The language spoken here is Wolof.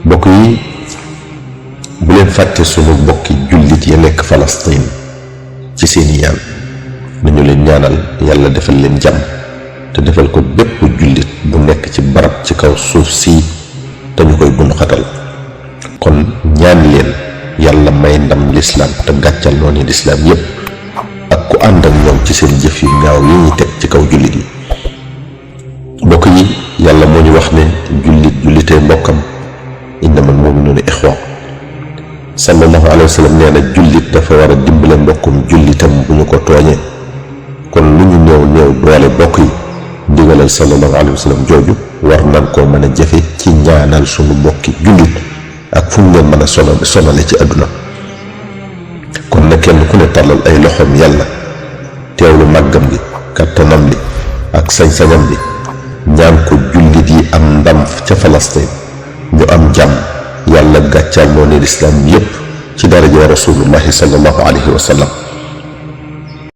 mbokk yi bu leen fàtte sunu mbokki jullit ya nekk Palestine ci seeni ñaan nañu leen ñaanal yàlla defal leen jàmm te defal ko bépp jullit bu nekk ci barab ci kaw suuf si te ñu koy bundu xatal kon ñaan leen yàlla may ndam lislaam te gàccal noonu lislaam yépp ak ku ànd ak ñoom ci seen jëf yu ñaaw yi ñuy teg ci kaw jullit yi. mbokk yi yàlla moo ñu wax ne jullitee mbokkam innamal mu'minuuna ixwa. sallallahu alayhi wa sallam nee na jullit dafa war a dimbale mbokkum jullitam bu ñu ko tooñee. kon lu ñu néew doole bokk yi ndigalal sallallahu alayhi wa sallam jooju war nañ koo mën a jëfe ci ñaanal sunu mbokki jullit ak fu ñu leen mën a sonale ci àdduna. kon na kenn ku ne tàllal ay loxoom yàlla teewlu màggam gi kattanam li ak sañ-sañam bi ñaan ko jullit yi am ndam ca Palestine ñu am jàmm yàlla gàccaal noonu lislaam yépp ci daraja rasulullahi sallallahu alayhi wa sallam.